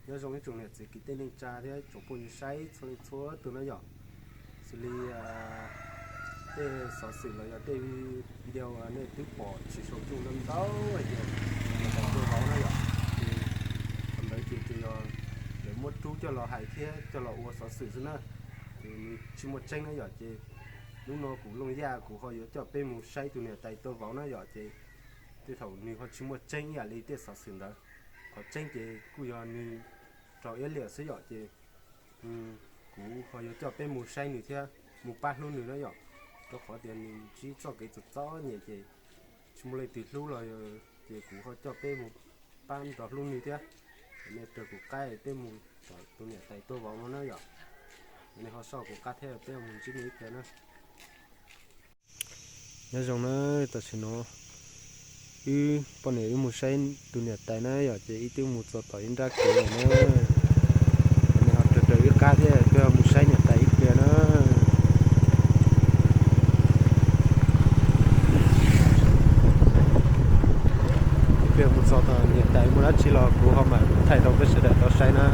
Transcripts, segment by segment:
Nyob zoo ib tsoom niam txiv kwv tij neej tsa thiab tsoom phooj ywg saib txhua leej txhua tus na yom. Xws li tej xov xwm los yog tej video nej twb pom tsis saum YouTube ntau ntau hais tias niam tais tuaj vauv na yom, ces qhov ntawd ces tsuas yog lawv muab rub coj los hais thiab coj los ua xov xwm xwb na, ces nws tsis muaj tseeb na yom. Ces hnub no kuv Looj Yaj kuv ho yuav coj peb mus saib tus niam tais tuaj vauv na yom, ces tej thaum nws ho tsis muaj tseeb ib yam li tej xov xwm ntawd. Qhov tseeb ces kuj yog nws raug iab liam xwb yom, ces kuv ho yuav coj peb mus saib nws thiab mus pab hlub nws na yom, rau qhov tias nws ntsib txoj kev txom txom nyem ces tsis muaj leej twg hlub los, ces kuv ho coj peb mus pab nrog hlub nws thiab. Nej raws kuv qab peb mus tom tus niam tais tuaj vauv no na yom. Nej ho soj kuv qab thiab peb mus ntsib nws ib pliag na. Nyob zoo na, tam sim no wb poj niam wb mus saib tus niam tais na yom, ces wb twb mus txog tom ib nrab kev lawm na. Nej ho raws raws wb qab thiab peb ho mus saib niam tais ib pliag na. Ib pliag mus txog tom niam tais muaj dab tsi los kuv ho mam thaij rau peb sawv daws tau saib na.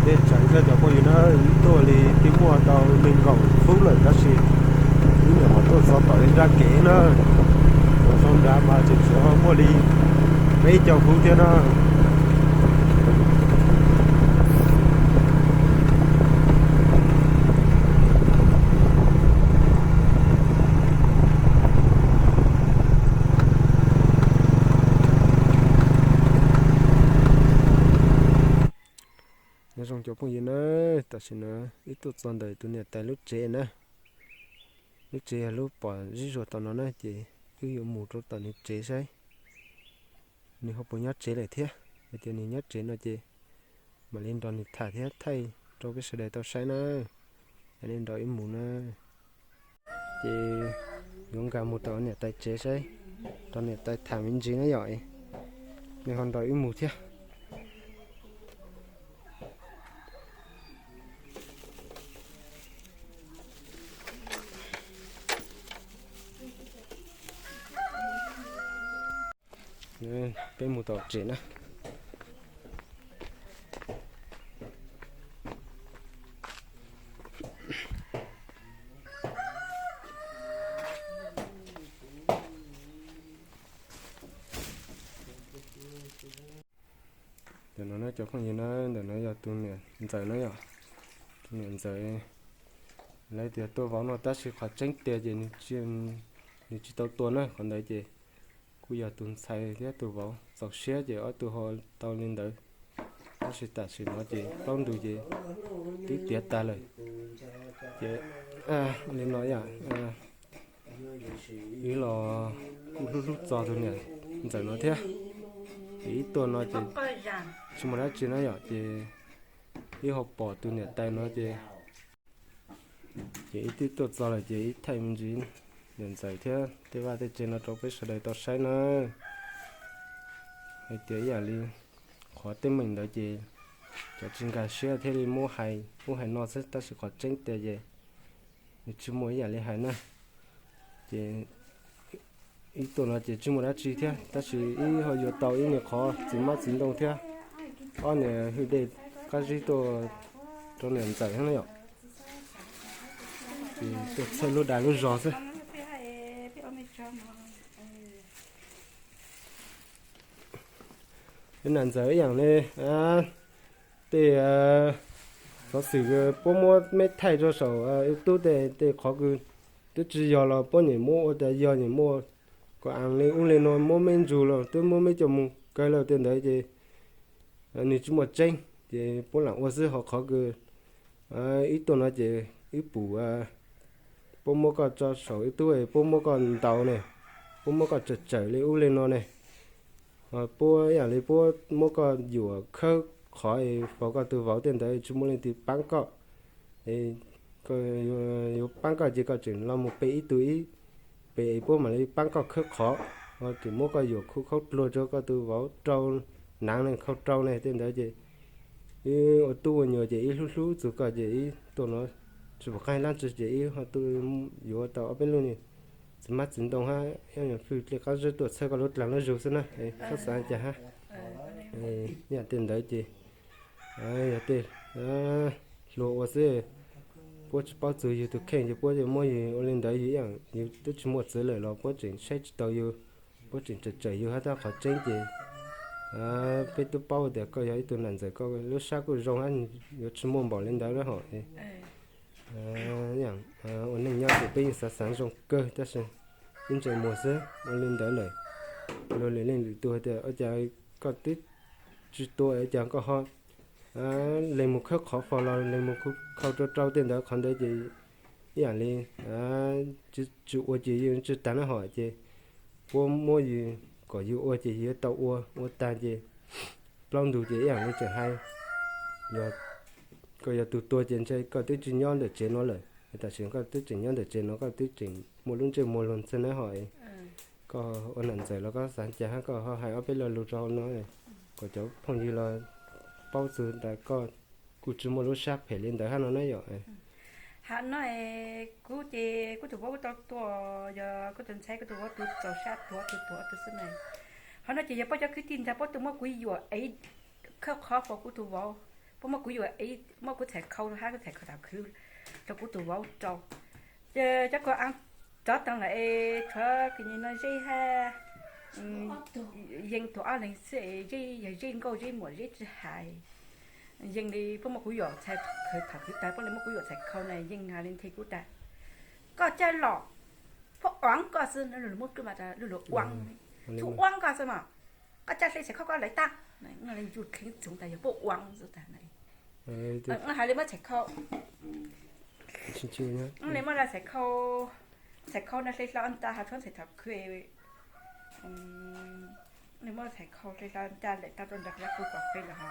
Dej tsaus kawg cov phooj ywg na, wb tuaj li twb muaj tau nees nkaum phút lawm tab sis wb nyuam qhuav tuaj txog tom ib nrab kev na. Mus sab nrad mas tseem tshuav muaj li peb caug phút thiab na. Nyob zoo cov phooj ywg na, tam sim no wb tuaj txog ntawm tus niam tais lub tsev na. Lub tsev yog lub pom zib zuag tom no na, ces wb yuav mus rau tom nws tsev saib nws ho puas nyob tsev lawm thiab. Hais tias nws nyob tsev no ces mam li nrog nws tham thiab thaij rau peb sawv daws tau saib na. Yog nej nrog wb mus na, ces yuav nkag mus tom niam tais tsev saib, rau niam tais tham me ntsis na yom. Nej ho nrog wb mus thiab. Peb mus tom tsev na. Ntawm no na cov phooj ywg na, ntawm no yog tus niam ntxawm na yom. Tus niam ntxawm, lawv tias tuaj vauv no tab sis qhov tseeb tiag ces nws tsis tau tuag na. Qhov ntawd ces kuj yog tus ntxhais thiab tus vauv txaus siab ces ob tug ho tau li ntawd. Tab sis tam sim no ces plaub ntug ces twb tiav tas lawm. Ces li no yom, wb los kuj hlub hlub txog tus niam ntxawm no thiab. Ces ib tuaj no ces tsis muaj dab tsi na yom, ces ib ho pom tus niam tais no ces, ces ib twb tuaj txog lawm ces ib thaij me ntsis niam ntxawm thiab tej vaj tej tsev no rau peb sawv daws tau saib na. Hais tias ib yam li qhov teeb meem ntawd ces cov tsis nkag siab thiaj li muab hais ub hais no xwb, tab sis qhov tseeb tiag ces nws tsis muaj ib yam li hais na. Ces ib tuaj no ces tsis muaj dab tsi thiab, tab sis ib ho yuav tau ib nyuag qhov txiv hmab txiv ntoo thiab ob niag hwj dej qab zib tuaj rau niam ntxawm thiab na yom. Ces tuaj txhawb lub dag lub zog xwb. Niam ntxawm ib yam li tej Xov xwm puab muab mej thaij rua saum YouTube tej qhov kws twb tsi yog los puab nyem muab ua tas yog, nyem muab kuas ees le ub le nuav, muab mej ntsug los twb muab mej coj moog kawg lawm tej ntawd ces nwg tsi muaj tseeb ces puab lam ua xwb. Ho qhov kws ib tuaj no ces wb pum puab muab koj tso saum YouTube, puab muab koj ntaus ne, puab muab koj tsawm tsawm le ub le nuav ne, puab ib yaam le puab muab koj yuam khawb qhov es faus koj tug vauv tej ntawd tsi muaj leej twg paab koj. Yuav paab koj ces koj tseem los mus pe ib tug ib pe es puab mam li paab koj khawb qhov, ho tseem muab koj yuam khu khaub dluag rua koj tug vauv rau, naav ne khau rau ne tej ntawd ces ib ua tub ua nyuam ces ib hlub hlub txug koj ces ib tuaj no tsi pum qaab dlaab tsi ces ib ho tuaj yuav tau ob peb lub niag txiv hmab txiv ntoo hab ib nyuag fwj dlej qaab zib tuaj txhawb koj lub dlaag lub zug xwb na, xob xaav cas hab. Yog tej ntawd ces yog tej hluas ua xwb, puab tsi paub txug yug tug kheej ces puab muab yug ua le ntawd, yug ib yaam yug twb tsi muaj txwv lawm los puab tseem saib tsi tau yug, puab tseem tsawm tsawm yug hab tab qhov tseeb ces peb twb paub tias koj yog ib tug nam ntxawm, koj lub sab kuj zoo hab, yuav tsi muaj npaum le ntawd na hom. Ua neej nyob ces peb yeej xav xaav zoo kawg tab sis ib ntsais muag xwb ua le ntawd lawm. Luag lwm leej lwm tug has tias ua cas koj twb tsi tua ua cas koj ho lees mus khawb qhov faus los lees mus khau rau rau tej ntawd, qhov ntawd ces ib yaam li tsi ua ces yug tsi taag na hom ces puab muab yug kom yug ua ces yug yuav tau ua, ua taag ces plaub ntug ces ib yaam li tseem hais, koj yog tug tua ces ntshe koj twb tsi nyob ntawm tsev no lawm, tam sim koj twb tseem nyob ntawm tsev no koj twb tseem muaj lub ntsej muag luag ntxhi na hom. Koj ua nam ntxawm los koj xaav cas hab koj ho hais ob peb lo lug rau hauv no kom cov phooj ywg los paub txug tas koj kuj tsi muaj lub sab phem li ntawd hab no na yom. Hab no kuv ces kuv tug vauv kuj tau tuag, yog kuv tug ntxhais kuv tug vauv tug txaus sab tuag tug tuag tug xwb na. Hab no ces yog puab cov kwv tij ntag puab tug muab kuv yuam ev khawb qhov faus kuv tug vauv, puab muab kuv yuam ev muab kuv txhais khau hab kuv txhais khau thaum khwv rau kuv tug vauv rau. Ces cov kuv a rov taag lawm es tshuav kws no Zeb hab Yeej tug ob leeg xwb es Zeb yog Zeb nkauj Zeb muam Zeb tsi hais. Yeej li puab muab kuv yuam txhais khau thaum khwv taag puab le muab kuv yuam txhais khau na Yeej has le nthe kuv tas koj caj los puab uab koj xwb, luag muab kuv mas luag luag uab, tsuj uab koj xwb mas koj caj hle txhais khau koj lawv tag. Ncu dheev txoov tas yog puab uab xwb tas na. Hais le muab txhais khau, le muab txhais khau, txhais khau no hle hlo nta ho tshuav txhais thaum khwv, le muab txhais khau hle hlo nta lawm tag rau nrag qhov kuv kom pe los ho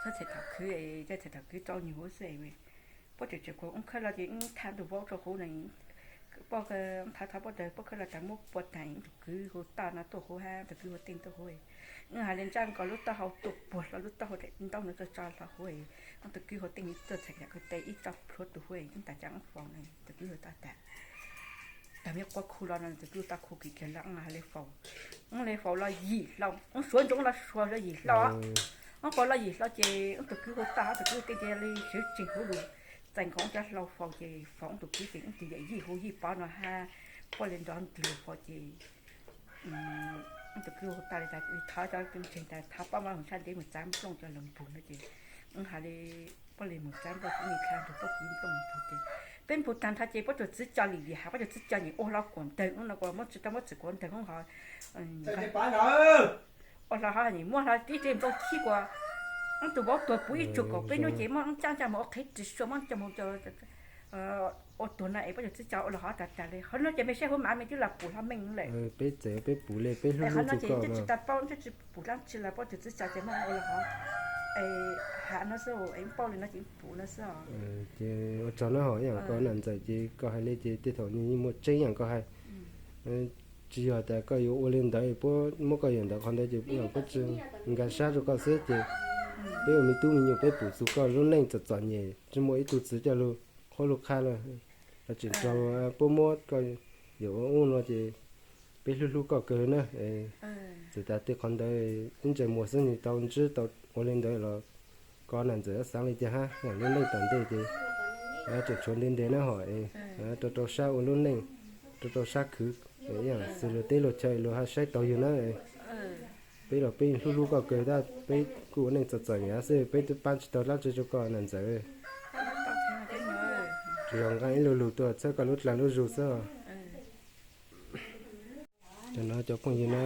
tshuav txhais thaum khwv, coj txhais thaum khwv rau nyuag huv xwb. Puab tseem tseem kuv wb khawb los ces wb thav ntug vauv rau huv na, puab thov thov puab tas puab khawb los tas muab pua taag wb tug kwv hu Toj no tuaj huv hab tug kwv hu Teej tuaj huv. Wb has le ntsaj nkaus lub taub hau tuaj puag hlo lub taub hau daim ntaub no tso tso hlo huv, wb tug kwv hu Teej tuaj txhais koj tes ib tso plhuav tug huv, wb tas cas wb faus na, tug kwv hu Toj tas tag me quab khu los no tug kwv Toj khu kiag kiag los wb has le faus. Wb le faus los yim hlau, wb suav ntsoov los suav hlo yim hlau. Wb faus los yim hlau ces wb tug kwv hu Toj hab tug kwv Teej cia li swv tseeg huv lug txais nkaus wb cov hlau faus ces faus wb tug kwv ces wb tus yawm yij hu Yij Pov no hab puab le nrov ntws lug faus ces wb tug kwv hu Toj le tas thov cov ntseeg tas thov puab maj mus sab ntev mus txav nplooj coj lug npug no ces wb has le puab le mus txav nplooj, puab le txav nplooj npug ces peb npug taag nrho ces puab tug txwv coj lim lim has puab tug txwv coj nyem ua hlo kuas ntawg wb no kuas muab tsi tau muab txim kuas ntawg wb ho ua hlo ho nyem muab hlo tib reb nplooj khib kuas wb tug vauv tuag puv ib tsug kaum peb nub ces muab wb caab coj mus ua qhev ris sua muab coj mus ua tuag no es puab tug txwv coj ua los hov tas tas le. Qhov no ces mej saib huv mas mej twb los pum hlo meej lawm. Peb txawm peb pum le peb hlub hlub tug koj no ces tsi tas paub ntshe tsi pum dlaab tsi los puab tug txwv coj ces muab ua los hov. Es has no xwb es paub le no ces pum no xwb. Ces ua tsaug na hom, ib yaam koj nam ntxawm ces koj hais le ces tej thaum nws yeej muaj tseeb ib yaam koj hais. Tsi yog tas koj yuav ua le ntawd puab muab koj yuam ntawd qhov ntawd ces ib yaam puab tsi nkaag sab rua koj xwb ces peb ua me tub me nyuam peb pum txug koj lub neej txom txom nyem tsi muaj ib tug txwv coj lug qhuab lug qha lawm. Los tseem raug puab muab koj yuam ua ub no ces peb hlub hlub koj kawg na. Txawm tas tej qhov ntawd ib ntsais muag xwb nws tau ntsib tau ua le ntawd los koj nam ntxawm xaav le caag hab, lub neej tom ntej ces tseem tshuav ntev ntev na hom. Rau rau sab ua lub neej, rau rau sab khwv, ib yaam xws luag teb luag chaw luag hab saib taug yug na. Peb los peb hlub hlub koj kawg tab peb kuj ua neej txom txom nyem xwb peb twb paab tsi tau dlaab tsi rua koj nam ntxawm. Yog nqa ib lo lus tuaj txhawb koj lub dlag lub zug xwb. Tam no cov phooj ywg na,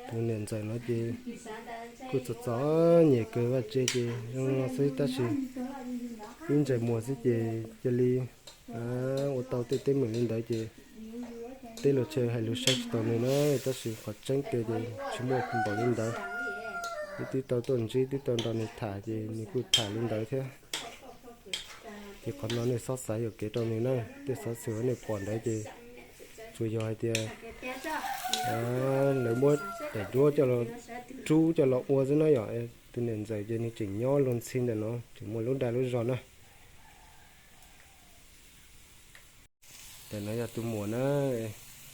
tus niam ntxawm no ces kuj txom txom nyem kawg, vaj tse ces zoo no xwb tab sis ib ntsais muag xwb ces cia li ua tau tej teeb meem li ntawd ces teb los chaw hais lus saib tsis tau nws na, tab sis qhov tseeb tiag ces tsis muaj npaum li ntawd. Wb twb tau tuaj ntsib twb tau nrog nws tham ces nws kuj tham li ntawd thiab. Ces qhov no nej txhob xav yuam kev rau nws na, tej xov xwm uas nej pom ntawd ces tsuas yog hais tias lawv muab daim duab coj los rub coj los ua xwb na yom. Tus niam ntxawm ces nws tseem nyob luag ntxhi ntawm no tseem muaj lub dag lub zog na. Ntawm no yog tus muam na,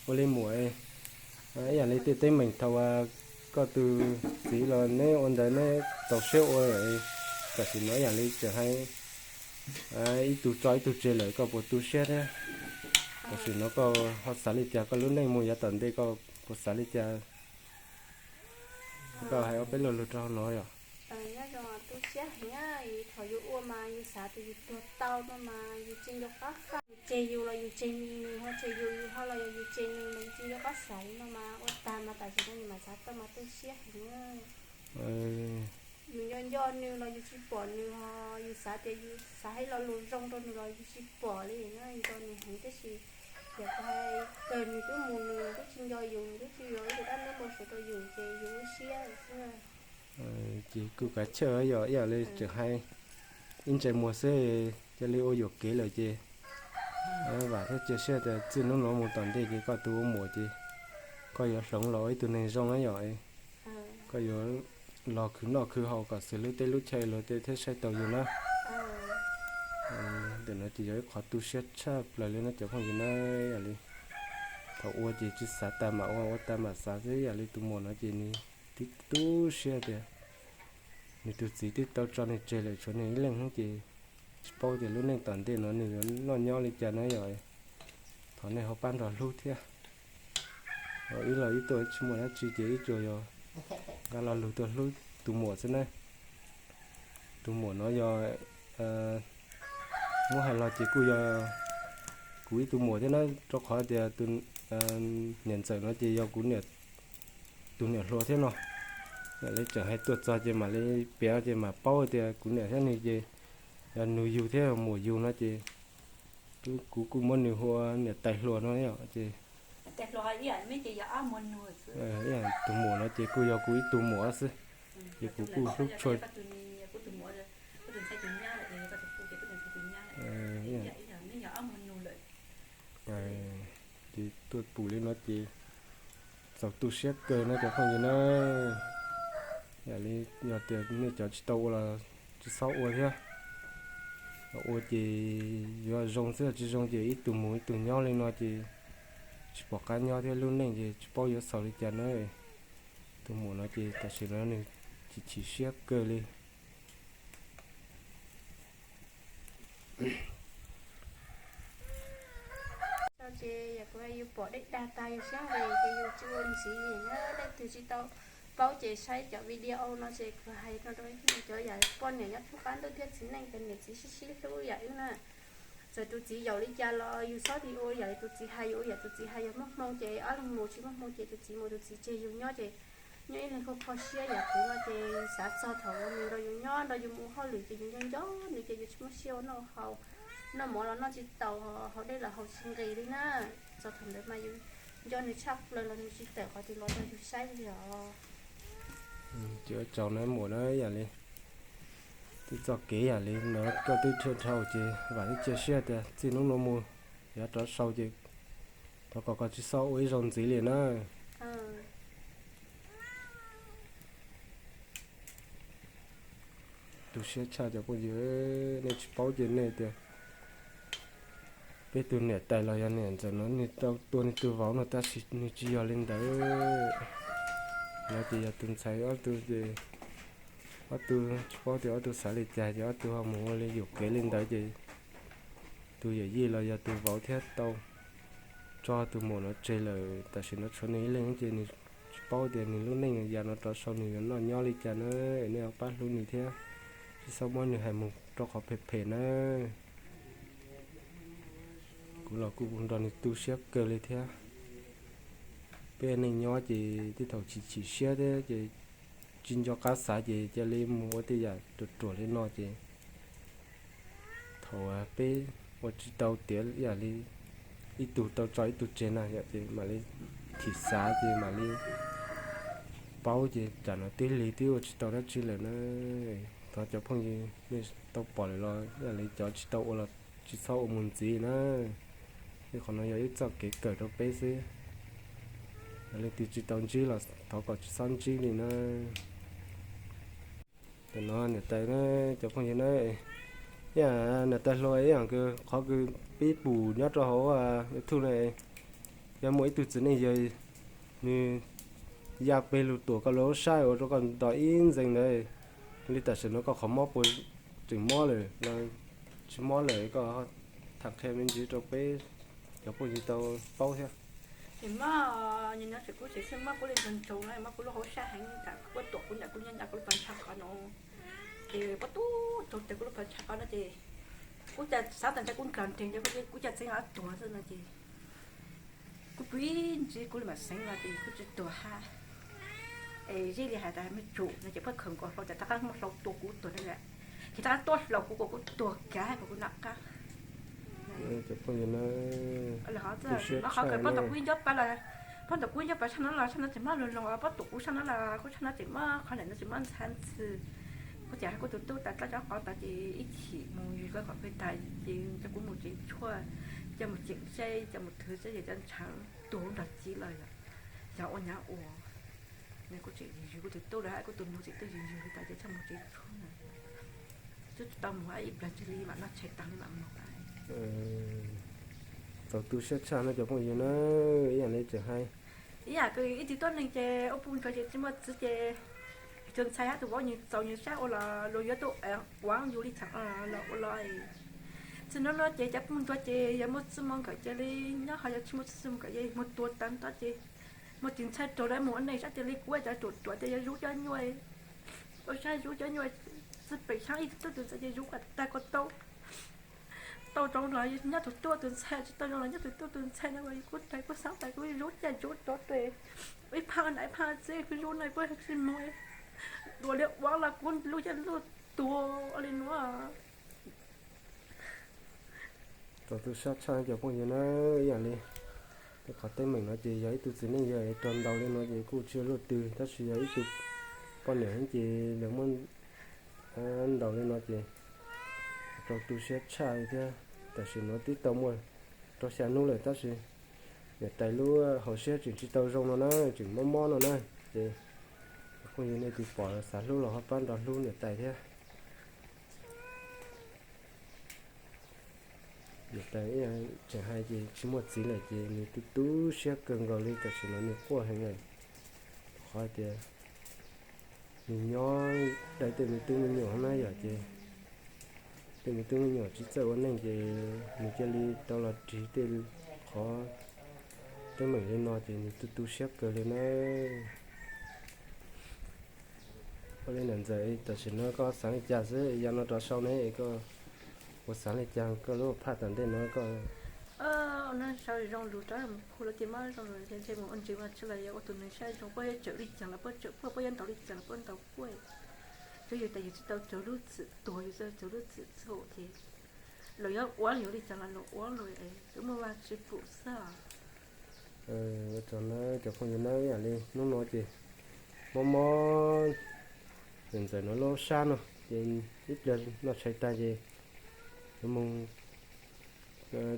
ua li muam, ib yam li tej teeb meem thaum uas koj tus txiv los neb ua ntawd neb txaus siab ua, tam sim no ib yam li tseem hais ib tug tso ib tug tseg lawm koj puas tu siab thiab? Tam sim no koj ho xav li cas, koj lub neej mus yav tom ntej koj puas xav li cas? Koj hais ob peb lo lus rau no yom. Nyob zoo, tu siab heev, thaum yus ua mas yus xav tias yus tuag tau no mas yus tsis nco qab faj, yus tseg yus los yus tseg nws, ho tseg yus yus ho los yog yus tseg nws mas yus tsis nco qab xav li no mas ua tag mas tam sim no yus mam xav tau mas tu siab heev. Yus nco nco nws los yus tsis pom nws, ho yus xav tias yus xav hais lo lus zoo rau nws los yus tsis pom li na, nco nws heev tab sis yam kuv hais kawg nws twb mus nws twb tsis nco yus, nws twb tsis yuav ib tug dab ntub npau suav rau yus ces yus lub siab xwb. Ces kuj kav chawj yog ib yam li tseem hais ib ntsais muag xwb, cia li ua yuam kev lawm ces vam thiab cia siab tias txij hnub no mus tom ntej ces koj tus ua muam ces koj yuav hloov los ua ib tug neeg zoo na yom. Koj yuav los khwv noj khwv haus kom xws lub teb lub chaw luag tej thiaj saib taus yus na. Ntawm no ces yog ib qhov tu siab tshaj plaws li no cov phooj ywg na, yam li thaum ua ces tsis xav tas mam ua, ua tas mam xav xwb, yam li tus muam no ces nws tib tu siab tias nws tus txiv twb tau tso nws tseg lawm tshuav nws ib leeg xwb ces tsis paub tias lub neej tom ntej no nws yuav noj nyob li cas na yom. Thov nej ho pab nrog hlub thiab. Wb los wb tuaj tsis muaj dab tsi ces wb tsuas yog nqa lo lus tuaj hlub tus muam xwb na. Tus muam no yog muab hais los ces kuj yog kuv ib tug muam thiab na, rau qhov tias tus niam ntxawm no ces yog kuv tus niam hluas thiab no. Yam li tseem hais tuaj txog ces mam li piav ces mam paub tias kuv niam thiab nws ces yog nus yug thiab muam yug no ces kuv kuj muab nws hu ua niam tais hluas no ces tus muam no ces kuj yog kuv ib tug muam xwb, ces kuv kuj hlub tshua. Ces tuaj pum li no ces txaus tu siab kawg no cov phooj ywg na. Yam li yog tias nej cov tsis tau ua los tsis txhob ua thiab. Ua ces yuav zoo xwb, tsis zoo ces ib tug mus ib tug nyob li no ces tsis pom qab nyob thiab, lub neej ces tsis paub yuav xaus li cas na. Tus muam no ces tam sim no nws chim chim siab kawg li. Ces yog kuv hais yus pom dej dag tag yus siab nqis ces yus tsis ua ntxiv na. Leej twg tsis tau paub ces saib cov video no ces kuv hais no rau cov yam poj niam nyob thoob qab ntuj thiab txiv neej cov niam txiv sib sib hlub yam wb na. Txawm tus txiv yaum li cas los yus txhob ua yam li tus txiv hais, yus ua yam tus txiv hais, yog muaj hmoo ces ob leeg mus, tsis muaj hmoo ces tus txiv mus tus txiv tseg yus nyob ces nyob ib leeg kho kho siab yam kuv no ces xav txog thaum uas nws nrog yus nyob nrog yus mus hauj lwm ces yus nco nco nws ces yus tsis muaj siab ua noj haus, noj mov los noj tsis taus, haus dej los haus tsis nqis li na. Txog thaum ntawd mas yus nco nws tshaj plaws los nws tsis tawm qhov twg los rau yus saib li os. Ces ua tsaug na muam na, yam li twb txoj kev yam li no koj twb dhia dhau ces vam thiab cia siab tias txij hnub no mus yav rov sau ces thov kom koj tsis txhob ua ib zaug ntxiv li na. Tu siab tshaj cov phooj ywg, nej tsis paub ces nej tias peb tus niam tais los yog niam ntxawm no nws tau tua nws tus vauv no tab sis nws tsis yog li ntawd. No ces yog tus ntxhais ob tug ces ob tug tsis paub tias ob tug xav li cas ces ob tug ho mus ua li yuam kev li ntawd ces tus yawm yij los yog tus vauv thiab tau tso tus muam no tseg lawm, tam sim no tshuav nws ib leeg ces nws tsis paub tias nws lub neej yav no rov sau nws yuav noj nyob li cas na. Nej pab hlub nws thiab tsis txhob muab nws hais mus rau qhov phem phem na. Los kuj nrog nws tu siab kawg li thiab. Peb neej nyob ces tej thaum chim chim siab thiab ces tsis nco qab xav ces cia li mus ua tej yam ruam ruam li no ces thaum peb ua tsis tau tiav ib yam li ib tug tau tso ib tug tseg na yom, ces mam li thim xav ces mam li paub ces tsam no twb lig twb ua tsis tau dab tsi lawm na. Thov cov phooj ywg nej tau pom lawm los ib yam li cov tsis tau ua los tsis txhob ua mus ntxiv na. Qhov no yog ib txoj kev kawm rau peb xwb. Yog leej twg tsis tau ntsib los thov kom tsis txhob ntsib li na. Tam no niam tais na, cov phooj ywg na, ib yam niam tais hluas ib yam kws qhov kws pib pum nyob rau hauv YouTube na, yog muaj ib tug txiv neej yawg nws ya peg lug tuam koj lub sab ua rau koj nto ib ntxees ntawd li, tam sim no koj qhov mob puas tseem mob lawm los tsis mob lawm, koj tham qhia me ntsis rau peb cov phooj ywg tau paub thiab. Ces mob, nim no ces kuv tseem xwb mob kuv li ntsoo ntsoo na, mob kuv lub hauv sab heev, kuv tuam kuv nram kuv nyob nram kuv lub pas ntshai qhov no, ces pob tub tsaus tes kuv lub pas ntshai qhov no ces kuv cas xav tas ntshe kuv nkag nreeg, kuv cas txeev tuag xwb no ces kuv pw ib ntsis kuv li mam xeev los ces kuv tsis tuag hab. Es zej li hais tas me tsum no ces pab khaws nkaus hlau tas rov qab muab hlau tua kuv tuag na, ces rov qab tuaj hlau kuv kom kuv tuag kav kom kuv nram qab. Qhov kws pob ntaub kuv ib ncob pas los, pob ntaub kuv ib ncob pas sab no los sab no tseem mob lug lug, pob ntaub kuv sab no los kuv sab no tseem mob, qhov ntawm no tseem mob ntxhab ntxhw. Kuv tias kuv tus tub tas dlab cov qhov tas ces ib chim mus yug koj kom peb tas ces coj kuv mus tsev tshuaj, coj mus ceem seb, coj mus thwv seb yog cov ntshav tuag nrog ci los yog ua nyav ua. Kuv tseem yug kuv tus tub lawm, kuv tus nus tseem tuaj yug yug tas ces coj mus tsev tshuaj na. Twb tsis tau mus ib plag tseg li mam noj tshais tag li mam mus. Txaus tu siab tshaj no cov phooj ywg na, ib yam li tseem hais. Ib yam kws ib tug tuab neeg ces ua pug ntsuag ces tsis muaj txiv ces tus ntxhais hab tus vauv nws txaus nws sab ua los luag yuav tuaj uav yus li txheem los ua los. Txij no no ces cov pug ntsuag ces yog muaj txij muaj nkawm cia li nyob, ho yog tsis muaj txij muaj nkawm ces mus tua tag nrho ces muaj tus ntxhais raug lawv mus ua neej sab cia li kuv cov ruam ruam ces yog zuv cov nyuaj, ua sab zuv cov nyuaj, txij pem xyab ib tug tub tus ntxhais ces zuv kom tag kom tau. Tau zoo los nyob tus tub tus ntxhais, tsis tau zoo los nyob tus tub tus ntxhais no, kuv rais kuv xav tas kuv zuv caj zuv rov tes, ib phaj na ib phaj txib kuv zuv no kuv tsis mus, dua li uav los kuv lub caj lub tuag li no. Txaus tu siab tshaj cov phooj ywg na, ib yam li qhov teeb meem no ces yog ib tug txiv neej yog raug ntaus li no ces kuj tsis luaj twg, tab sis yog ib tug poj niam ces lawv muab ntaus li no ces txaus tu siab tshaj li thiab. Tam sim no twb tau muaj rau xya hnub lawm tab sis niam tais lub hauv siab tseem tsis tau zoo no na, tseem mob mob no na. Ces phooj ywg nej tus pom xav hlub los ho pab nrog hlub niam tais thiab. Niam tais tseem hais ces tsis muaj txiv lawm ces nws tu tu siab kawg nkaus li, tam sim no nws quaj heev lawm. Qhov tias nws nyob dai tej me tub me nyuam na yom, ces tej me tub me nyuam tsis txawj ua neej ces nws cia li tau los ris tej qhov teeb meem li no ces nws tu tu siab kawg li na. Ua li ntawd ntxawm, tam sim no koj xav li cas xwb, yav no rov sau ne, koj puas xav li cas koj lub phaj tom ntej no koj? Ua no sau zoo lus rau mus khu lawv tias mob zoo lus ntshe mus ua ntsis mas tsis los yog ua tus neeg saib zoo, puab yuav tsawm li cas los puab tsawm puab, puab yuav ntaus li cas los puab ntaus puab. Twb yog tas yus tsis tau raug lub txim tuag, yus tau raug lub txim txhaum ces luag yuav ua yuav li cas los luag ua los twb muaj vaj tsis pum xwb. Ua tsaug na cov phooj ywg na, ib yam li hnub no ces mob mob ntxawm ntxawm no lub sab no ces ib pliag noj tshais tag ces yuav mus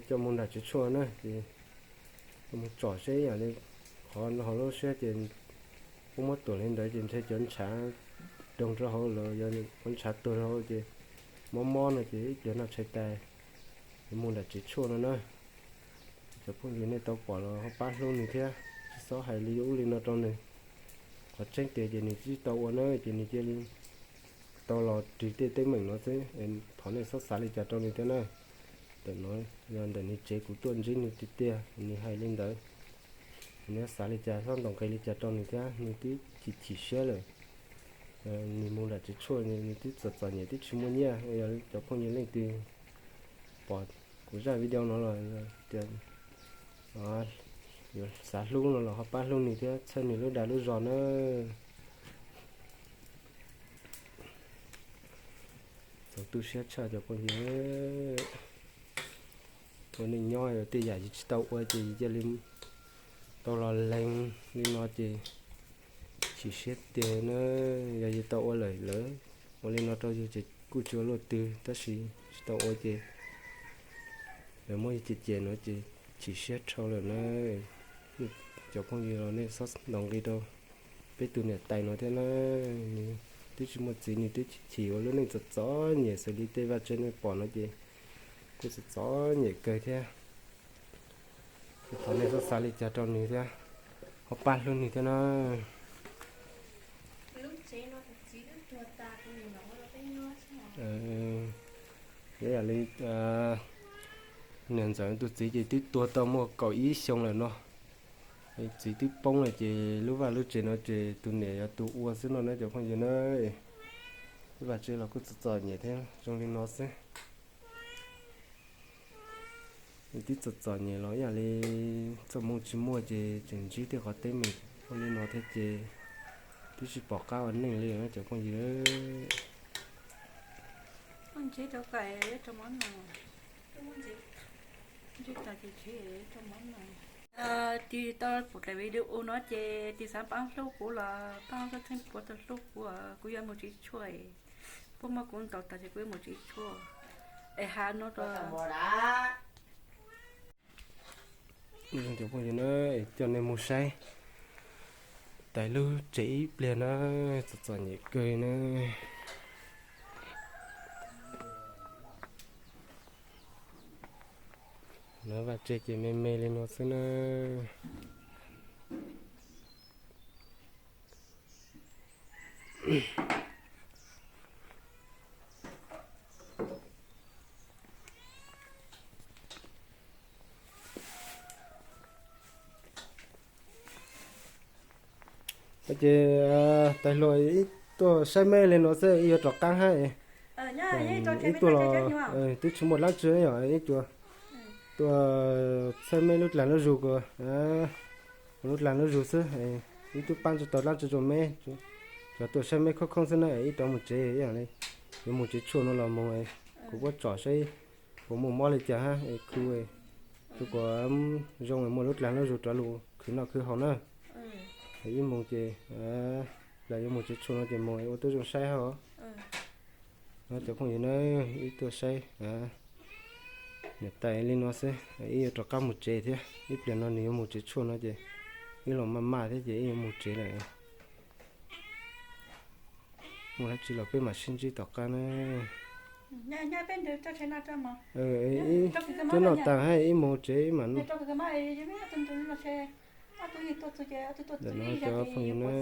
coj mus nram tsev tshuaj na, ces mus tsom seb ib yam li qhov no ho lub siab ces puab muab tuam li ntawd ces ntshe cov ntshav doog rau hauv los yog cov ntshav tuag rau hauv ces mob mob no ces ib pliag noj tshais tag yuav mus nram tsev tshuaj no na. Cov phooj ywg nej tau pom los ho pab hlub nws thiab, tsis txhob hais li ub li no rau nws. Qhov tseeb tiag ces nws tsis tau ua na ces nws cia li tau los ris tej teeb meem no xwb, thov nej txhob xav li cas rau nws thiab na. Ntawm no yog ntawm nws tsev kuv tuaj ntsib nws tiag tiag, nws hais li ntawd. Nws xav li cas txhob ntaus nqi li cas rau nws thiab, nws twb chim chim siab lawm. Nws mus nram tsev tshuaj nws twb txom txom nyem twb tsis muaj nyiaj, yog cov phooj ywg leej twg pom Zaj video no los tias yuav xav hlub no los ho pab hlub nws thiab txhawb nws lub dag lub zog na. Txaus tu siab tshaj cov phooj ywg. Ua neej nyob yog tej yam yus tsis tau ua ces yus cia li tau los lees li no ces chim siab tiag na. Yog yus tau ua lawm lawm, ua li no rau yus ces kuj tsis ua luaj twg, tab sis tsis tau ua ces lawv muab yus cem cem no ces chim siab dhau lawm na. Cov phooj ywg los nej txhob ntaus nqi rau peb tus niam tais no thiab na. Nws twb tsis muaj txiv, nws twb chim ua lub neej txom txom nyem xws li tej vaj tsev nej pom no ces kuj txom txom nyem kawg thiab. Thov nej txhob xav li cas rau nws thiab, ho pab hlub nws thiab na. Yog yam li niam ntxawm tus txiv ces twb tuag tau muaj kaum ib xyoo lawm no. Txiv twb poob lawm ces lub vaj lub tsev no ces tus niam yog tus ua xwb no na cov phooj ywg na. Lub vaj tsev los kuj txom txom nyem thiab zoo li no xwb. Twb txom txom nyem los ib yam li txoj hmoo tsis muaj ces tseem ntsib tej qhov teeb meem ua li no thiab ces twb tsis pom qab ua neej li cov phooj ywg. Tig tau pum daim video no ces tig xav pab hlub kuv los pab txheeb puav tau hlub kuv, kuv yuav mus tsev tshuaj. Puab muab kuv ntaus tas ces kuv yuav mus tsev tshuaj. Es has no rau cov phooj ywg na, coj nej mus saib tais lub tsev ib pliag na, txom txom nyem kawg na. Lub vaj tsev ces me me li no xwb na. Ces tais hluas, ib tuaj saib meb li no xwb ib yuav rov qab hab. Ib tuaj los twb tsis muaj dlaab tsi yom, ib tuaj, tuaj saib meb lub dlaag lub zug ko, lub dlaag lub zug xwb, ib tub paab tsi tau dlaab tsi rua meb, cov tuaj saib meb khoob khoob xwb na, ib rov mus tsev, yuav mus tsev tshuaj no los moog, kuv puab tsom saib puas muaj mob li cas hab, khu, khu kuas zoo muaj lub dlaag lub zug rov lug khwv noj khwv haus na. Ib moog ces, yuav mus tsev tshuaj no ces moog ua tub zoo saib hab os. Cov phooj ywg na, ib tuaj saib niam tais li no xwb, ib yuav rov qab mus tsev thiab, ib pliag no nws yuav mus tsev tshuaj no ces ib los maj maj thiab ces ib yuav mus tsev lawm. Muaj dlaab tsi los peb mam sib ntsib tom qab na. Cov noj taag hab ib moog tsev ib mam Ntawm no cov phooj ywg na.